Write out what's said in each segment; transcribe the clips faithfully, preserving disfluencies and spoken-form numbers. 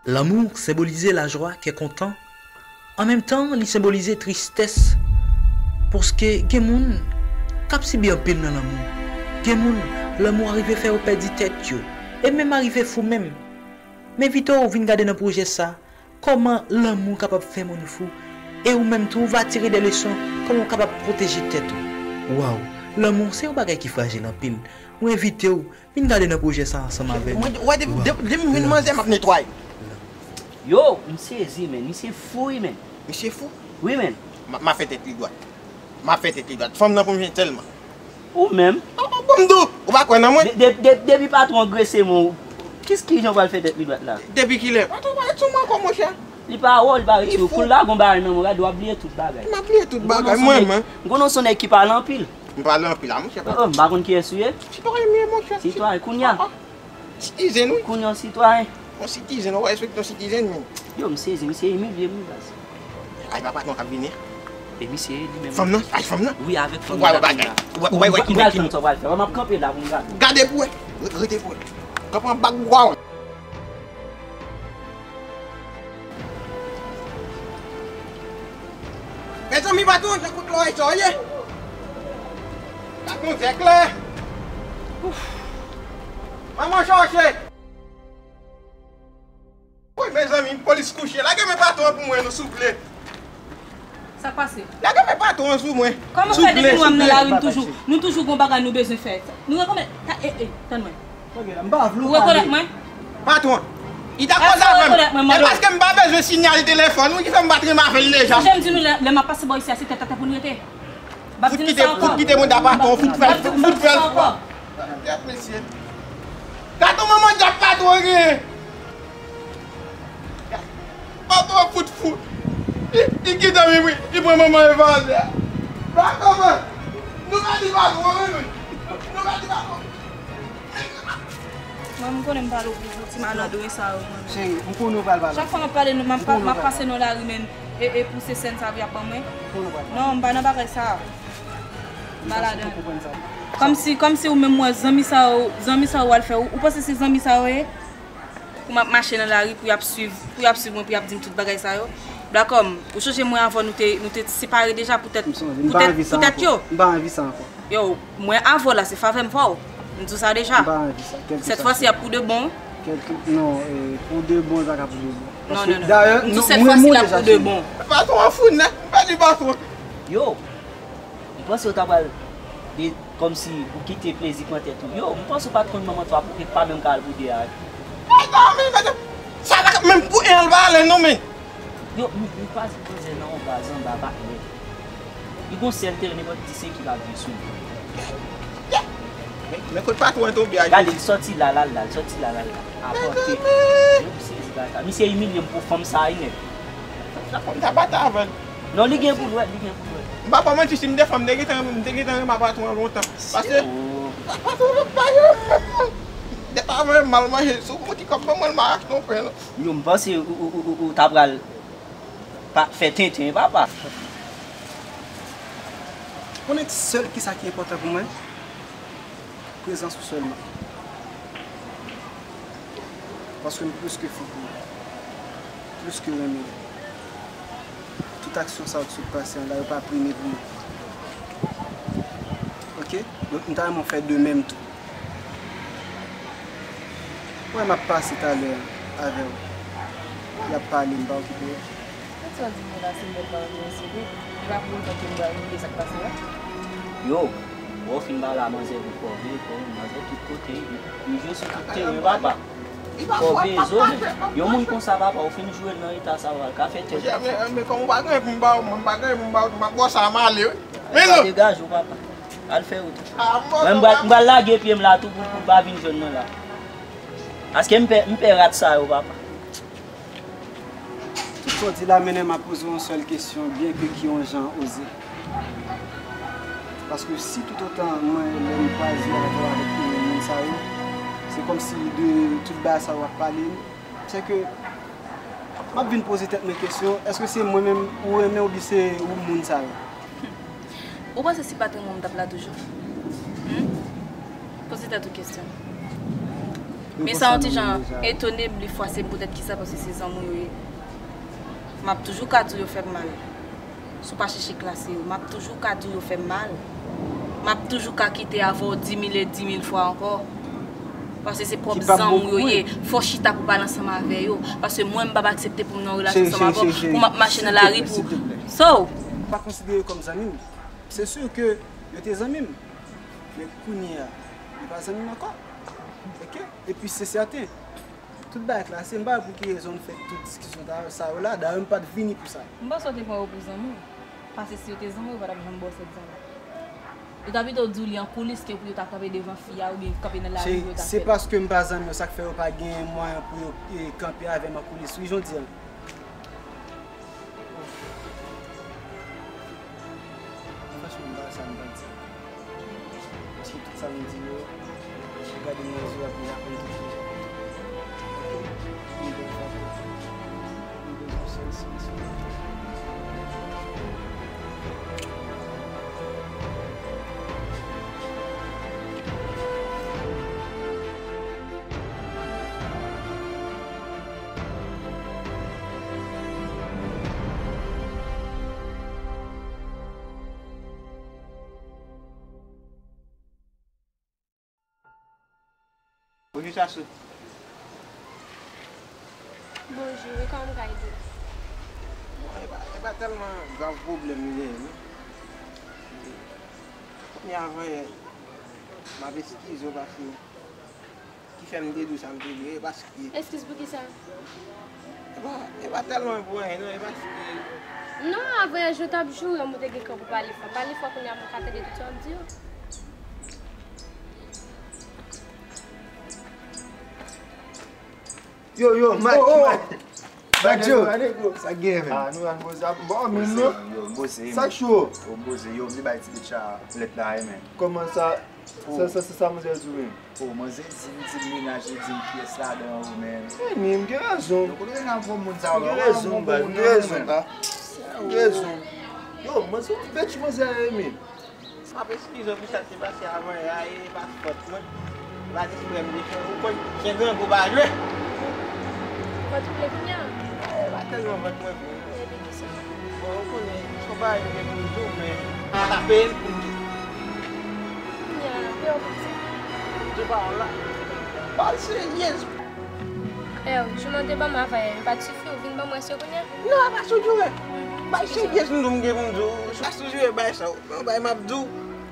Lanmou senbolize lajwa, kè kontan. An menm tan, li senbolize tristès. Paske gen moun k ap sibi anpil nan lanmou. Gen moun, lanmou arive fè yo pèdi tèt yo. E menm arive fou menm. M envite w vin gade nan pwojè sa, kòman lanmou kapab fè moun fou. E ou menm tou, w va tire de leson, kòman w kapab pwoteje tèt ou. Waw, lanmou se yon bagay ki frajil anpil. Mwen envite w, vin gade nan pwojè sa ansanm avè nou. Mwen, wè, depi, depi, depi m vin manzè, m ap netwaye. Yo, m sezi, men. Misye fou, wi, men. Misye fou? Wi, men. M a, m a fè tèt li dwat. M a fè tèt li dwat. Fanm nan pou m jwenn sèlman. Ou menm? Bon, m di w, ou pa kwè nan mwen? De, de, de, depi patwon an grese men w, kis ki jan w pral fè tèt li dwat la? Depi kilè? Patwon pa ret sou mwen ankò, monchè. Li pa wè w, li pa ret sou ou. Kou l lage yon bagay nan men w, gade w ap bliye tout bagay. M ap bliye tout bagay, mwen menm. M konnen w se yon nèg ki pale anpil. M pale anpil a, monchè. Oh, oh, m pa konn kiyès ou ye. Sitwayen m ye, monchè. Sitwayen, kounye a. Ah, ah. Sitizen, wi. Kounye a w sitiwayen. Yon sitizen, ou pa respekte yon sitizen, men. Yo, m sezi, misye imilye m, wi, baz. Ay, pa patwon k ap vini. E misye li menm. Fanm nan? Ay, fanm nan? Wi, avèk fanm nan. Ou wè bagay. Ou wè, ou wè, ou wè ki nèg ki monte. Ou pral fè, m ap kanpe la pou m gade. Gade pou wè. Re-, rete pou wè. Kanpe an bak gwa w. Mezanmi, patwon, jan kout lòrèy sa w ye? Patwon, zèklè. Ouf. Manman chòche. Woy, mezanmi, polis kouche. Lage men patwon an pou mwen, non, souple. Sa k pase? Lage men patwon an sou mwen. Kòman w fè depi nou wè m nan lari, m toujou, nou toujou gon bagay nou bezwen fè? Nou rekonèt, ta, e, e, tann mwen. Ok, m pa vle w pale. Ou rekonèt mwen? Patwon, li ta koze avè m. Èske w rekonèt mwen, Mado? E paske m pa bezwen siyal telefòn ou ki fè m pa t renmen avè l deja. Sonje m di nou lè, lè m ap pase bò isi a, se tèt atè pou n rete. M ap di nou sa ankò. Fout kite, fout kite mouda patwon, fout fè l, fout fè l. M ap di nou sa ankò. Gad mesye. Gad yon manman dyab patwon genyen. Patwon fout fou. Li, li kite m, li, li pran manman evazè a. Patwon, nou pèdi patwon, wi, wi. Nou pèdi patwon. Mwen, m konnen m pale w pou, pou ti malandren sa yo, mwen. Cheri, m konnen w pral pale. Chak fwa m ap pale, m ap, m ap pase nan lari, men, e, e pou se sèn sa yo y ap ban mwen. M konnen w pral pale. Non, m pa nan bagay sa. M pa ladan. Kòmsi, kòmsi ou menm wè zanmi sa yo, zanmi sa yo al fè ou. Ou panse se zanmi sa yo ye? Pou m ap mache nan lari, pou y ap swiv, pou y ap swiv mwen, pou y ap di m tout bagay sa yo. Blakòm, ou sonje mwen avè w nou te, nou te separe deja poutèt, poutèt, poutèt yo. M pa anvi sa ankò. M pa anvi sa ankò. Yo, mwen avè w la, se favè m fè w. M di w sa deja. M pa anvi sa, kèlkeswa. Sèt fwa si y ap pou de bon. Kèlke, non, e, pou de bon, li pa ka pou de bon. Non, non, non. Dayè, m di w sèt fwa si l ap pou de bon. Patwon an fou nèt, m pèdi patwon. Yo, m panse w ta pral de, kòmsi ou kite plezi pran tèt ou. Yo, m panse w pa t konn manman twa pou, e pa menm ka al pou de a. Mezanmi, mezanmi, sa pa ka, menm pou en l pa ale non, men. Yo, m, m kwaze koze nan yon baz anba patnè. Li gon sèl teren, nenpòt dis ekip ap jwe sou li. Men, men kot patwon an tonbe a, Jezi? Gade, li sòti la, l al la, li sòti la, l al la. Apòte. Yo, m sezi bagay sa. Misye imilye m pou fanm sa a, wi, nèg. Sa fò m ta bat avè l. Non, li gen pou l wè, li gen pou l wè. M pa ba w manti, si m te fanm, m te gentan, m te gentan renmen patwon an lontan. Paske, oh, pa, patwon an pa renmen m. Dèt avè m mal manje, si w gon ti kòb ban mwen, m a achte yon pen. Yo, m panse ou, ou, ou, ou, ou ta pral pa, fè tenten, papa. Konnen sèl kisa ki enpòtan pou mwen? Prezans ou sèlman. Paske m plis ke fou pou ou. Plis ke renmen ou. Tout aksyon sa yo k sot pase an la, yo pa prime pou mwen. Ok? Donk, m ta renmen w fè de menm tou. Ou wè m ap pase talè avè w. Y ap pale, m pa okipe yo. Tout sa w di mwen la, se bèl pawòl mwen sede. E pa pou otan ke m pral bliye sa k pase a. Yo, wè w fin pale a manzè vin kòve, kòve, manzè tout kote, li, li jwe sou tout teren, papa. Kòve zo, men. Yon moun konsa, papa, ou fin jwe l nan eta sa, w al ka fè tèt. Monchè, men, men kòm ou pa gen pou m ba w, mwen, m pa gen pou m ba w, m ap ba w sa, m ale, wi. Men non. Degaje w, papa. Al fè wout ou. Mwen, m pral, m pral lage pye m la tou pou, pou l pa vin jwenn mwen la. Paske m pè, m pè rat sa yo, papa. Tout sa w di la mennen m a poze w yon sèl kesyon, byen ke ki yon jan oze. Paske si toutotan mwen, lè m kwaze avè w avèk moun sa yo, se kòmsi de tout bagay sa yo w ap pale, se ke m ap vin poze tèt mwen kesyon, èske se mwen menm ou renmen oubyen se ou moun sa yo? Ou panse si pa t renmen w, m t ap la toujou? Hmm? Poze tèt ou kesyon. Men sa yon ti jan etone m, li fwase m poutèt kisa, paske se zanmi w yo ye. M ap toujou ka di w yo fè m mal. Si w pa chèche klase yo, m ap toujou ka di w yo fè m mal. M ap toujou ka kite avè w di mil e di mil fwa ankò. Paske se pwòp zanmi w yo ye. Fò w chita pou pale ansanm avè yo. Paske mwen, m p ap aksepte pou m nan yon relasyon ansanm avè w, pou m ap mache nan lari pou. So, M pa konsidere yo kòm zanmi m. Se si ke yo te zanmi m. Men kounye a, yo pa zanmi m ankò. Oke? Epi se sèten, tout bagay klase, m pa wè pou ki rezon nou fè tout diskisyon sa yo la. Dayè, m pa t vini pou sa. M panse w te pran yo pou zanmi w. Paske si yo te zanmi w, yo pa t ap janm ba w sèt zanmi. Yo ta pito di w li an koulis ke pou yo ta kanpe devan fi a oubyen kanpe nan lari pou yo ta fè l. Se paske m pa zanmi yo, sa k fè yo pa genyen mwayen pou yo kanpe avè m an koulis wi, jan w di an. Franchman, m pa wè sa m pral di. Paske tout sa m di yo, gade m nan zye, w ap deja konn tout deja. M bezwen frape. M bezwen sèl solution. Bonjou Sasou. Bonjou, e kòman m ka ede w? Bon, e pa, e pa tèlman grav pwoblèm li genyen non. Kounye a avanyè, m ap eskize w paske ki fè m te di w sa m te di w, e paske. Eskiz pou kisa? E pa, e pa tèlman pou anyen non, e paske. Non, avanyè ou t ap joure m ou te gen kran pou pale fò. Pale fò kounye a m ka tande tout sa w ap di yo. Yo, yo, Mike, Mike. Mike Joe. Sa k genyen menm? Ah, nou la n poze ap. Bon, men nou. Sa k cho? Yo, m poze, yo, m te bay ti bitch a lèt la wi, men. Kòman sa? Sa, sa, sa, sa manzè di w menm? Oh, manzè di m, di m mennaj li, di m kiyès ladan yo, men. Wi, men m gen rezon. Yo konnen n ap bon moun sa yo. M gen rezon, baz, m gen rezon, baz. M gen rezon. Yo, manzè, ou ti vèti manzè a, men. M ap eskize w pou sa k te pase avanyè a, e pa fòt mwen. E pa jis frè m te fè. Ou konn, chen grangou pa jwe. Vant ou ple kounye a? E pa tèlman vant mwen ple. Epi kisa? Bon, ou konnen, se yon bagay m gen pou m di w, men m pa ka peye l pou m di w. Kounye a, peye w pou kisa? Pou m di w pawòl la. Pawòl serye. Eo, jouman w te ban m avanyè yo, yo pa t sifi, ou vin ban m rès yo kounye a? Non, a pa sou joure. Bay serye, si m di w m gen pou m di w, a sou joure bay sa. Yon bagay m ap di w,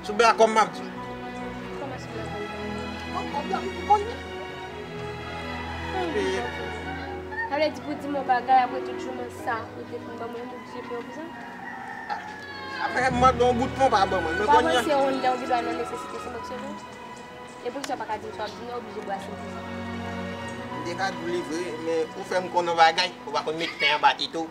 sou bè a kò m m ap di w. Kòman sou bè a kò w? Bon, kòb la m tou konn li. Peye. Sa vle di pou w di m yon bagay, apre tout jouman sa, ou te fin ban mwen, ou t oblije peye w pou sa? Apre m mande w yon bout pon, w pa ban mwen. Men kounye a. Ou pa panse yon lè ou gen dwa nan nesesite, se mwen ki sove w? E poukisa w pa ka di m sa w ap di m nan, oblije brase m konsa? M te ka di w li vre, men ou fè m konn yon bagay, ou pa konn met pen anba tete w.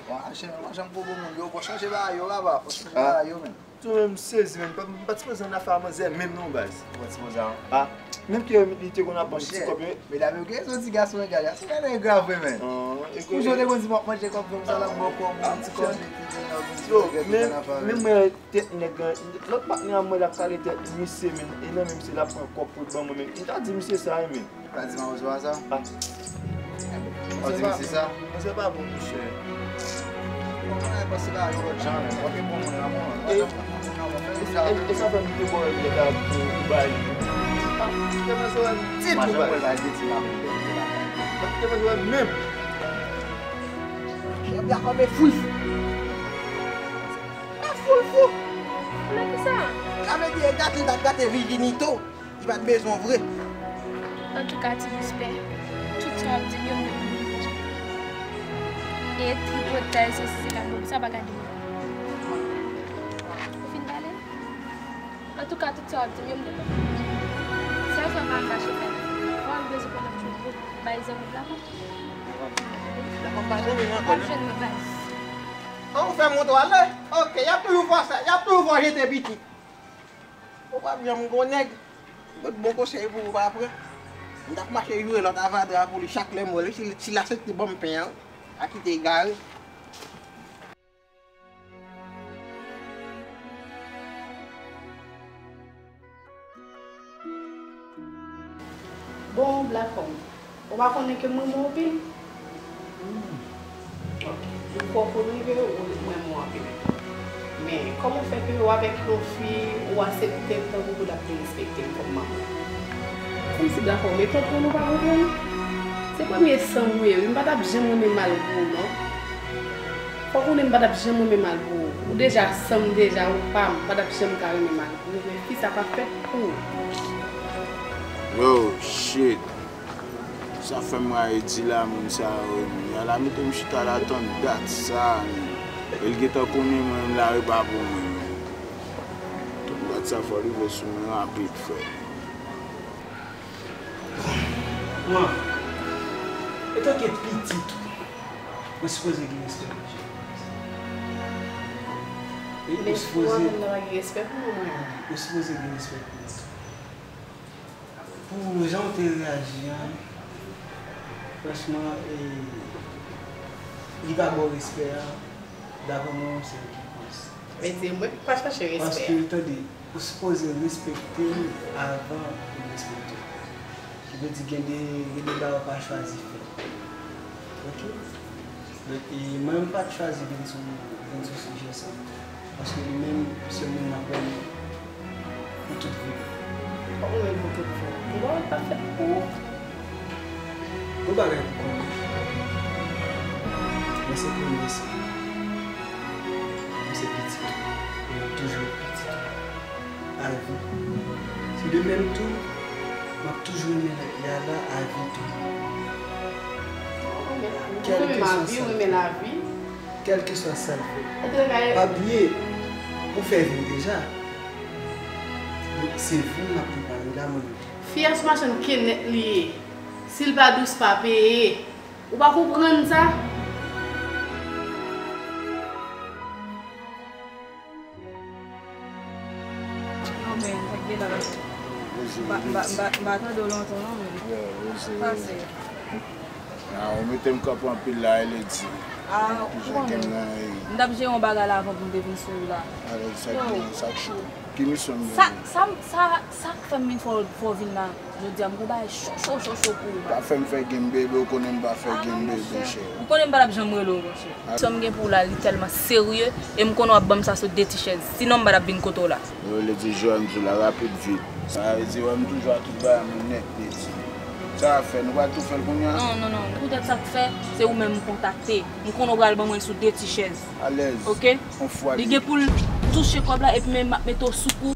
Bon, Achen, ou pa janm pwopo moun yo, fò chanje bagay yo, papa, fò chanje bagay yo, men. Tou menm m sezi, men m pa, m pa t sipoze nan afè a manzè menm non, baz. Ou pa t sipoze a? Ah, menm ke li te konn ap ban m ti kòb yo. Medam yo gen rezon di gason engra, gason engra vre, men. Pou jan w te konn di m w ap manje kòb fanm sa, l ap ba w kòb ou, ti kòb li, ti jan l ap vin di bagay tout annafè avè l. Tèt nèg lan, lòt patnè a mwen l ap kale tèt misye, men, e nan men misye l ap pran kòb pou l ban mwen, men, m ta di misye sa wi, men. Ou ta di mawozo a sa? Ah. Ou di misye sa? Manzè pa bon, monchè. Ou konnen pase la yon lòt jan, men. Ou pa gen bon moun nan mwen. E sa fè m te bò nèg la pou ou bay. Ah, kite manzè wè m ti tou bay. Kite manzè wè m menm. Chèf la kòbe fou. Mwen foul fou. Nan kisa? Sa vle di e gate l t ap gate vijinite w, li pa t bezwen w vre. Antouka, ti respè, tout sa w ap di m yo, m te konn deja. E tripotay, sesi, sela, bon, sa pa gade m. Ou fin pale? Antouka, tout sa w ap di m yo, m te konn deja. Sèl sa w pa mache fè, w ap bezwen konn ap jwe gwo bay zanmi w la. Ou ap jwenn mwen, baz. An ou fè m wont ou ale? Oke, y ap toujou fè sa, y ap toujou fè w jete pitit. Ou p ap janm gon nèg. Tout bon konsèy pou ou pa pran. M t ap mache joure lòt avadra pou li chak lè m wè l, si, si l aksepte ban m pen an, a kite egare. Bon, Black Home, ou pa konnen ke m renmen w anpil? Ou kwè w konn rive, ou renmen w anpil. Men, kòman fè ke w avèk yon fi, ou aksepte l tankou pou l ap derespekte l kòm manman? Kòmsi Black Home, e konprann ou pa konprann? Se premye san m ou ye, wi, m pa t ap janm renmen mal pou ou, non. Fò w konnen m pa t ap janm renmen mal pou ou. Ou deja san m deja, ou pa m, m pa t ap janm ka renmen mal pou ou, men fi sa pa fèt pou ou. Yo, shit. Sa fè m rayi di la, moun sa yo, men. Ala mete m chita la tann dat sa, men. E l gentan konnen mwen menm la, e pa pou mwen, men. Tann dat sa fò l rive sou mwen rapid, frè. Mwen, etanke pitit ou, mwen sipoze gen respè pou ou. E ou sipoze, ou sipoze gen respè pou mwen tou. Pou jan w te reyaji an, franchman, e, li pa ba w respè a, daprè mwen, se ou ki kòz. Vle di, mwen pa chache respè. Paske, tande, ou sipoze respekte m avan pou m respekte w. Vle di, gen de, gen de bagay ou pa chwazi fè. Oke? Epi, mwen, m pa t chwazi vin sou, vin sou sijè sa. Paske li menm, se moun m ap renmen pou tout vi m. Ou renmen l pou tout vi w. Bon, bagay pa fèt pou ou. Yon bagay pou konnen. Mwen se premye san. Mwen se pitit ou. E m ap toujou ret pitit ou. Avi. Se de menm tou, m ap toujou renmen Yala avi tou. Ou renmen lavi, ou renmen lavi. Kèlkeswa sa l fè. Pa bliye, ou fè vi w deja. Donk, se vi m ap prepare la, mwen menm. Fi a se machann kenèt li ye. Si l pa dous, pa peye. Ou pa konprann sa? Non, men, sa k gen la? M pa, m pa, m pa, m pa tande w lontan, non, men. Sa k pase? Ah, ou mete m kanpe anpil la, e ledi. Ah, ou konnen. M t ap jere yon bagay la avan pou m te vin sou ou la. Alèz, sa k gen, sa k cho. Ki misyon m gen? Sa, sa, sa, sa k fè m vin fè w, fè w vin la. Jodi a, m gon bagay cho, cho, cho, cho pou ou. Pa fè m fè game bébé, ou konnen m pa fè game bébé, chè. Ou konnen m pa t ap janm rele w, monchè. Sa m gen pou ou la, li tèlman serye, e m konnen w ap ban m sa sou de ti chèz. Sinon, m pa t ap vin kote w la. Yo, Lady Joy, m di w la rapid vit. Sa vle di, wè, m toujou a tout bagay mwen nèt, Lady. Sa w ap fè, nou pral tou fè l kounye a? Non, non, non. Poutèt sa k fè, se ou menm m kontakte. M konnen w pral ban mwen l sou de ti chèz. Alèz. Oke? Li gen pou l touche kòb la, epi men m ap mete w sou kou.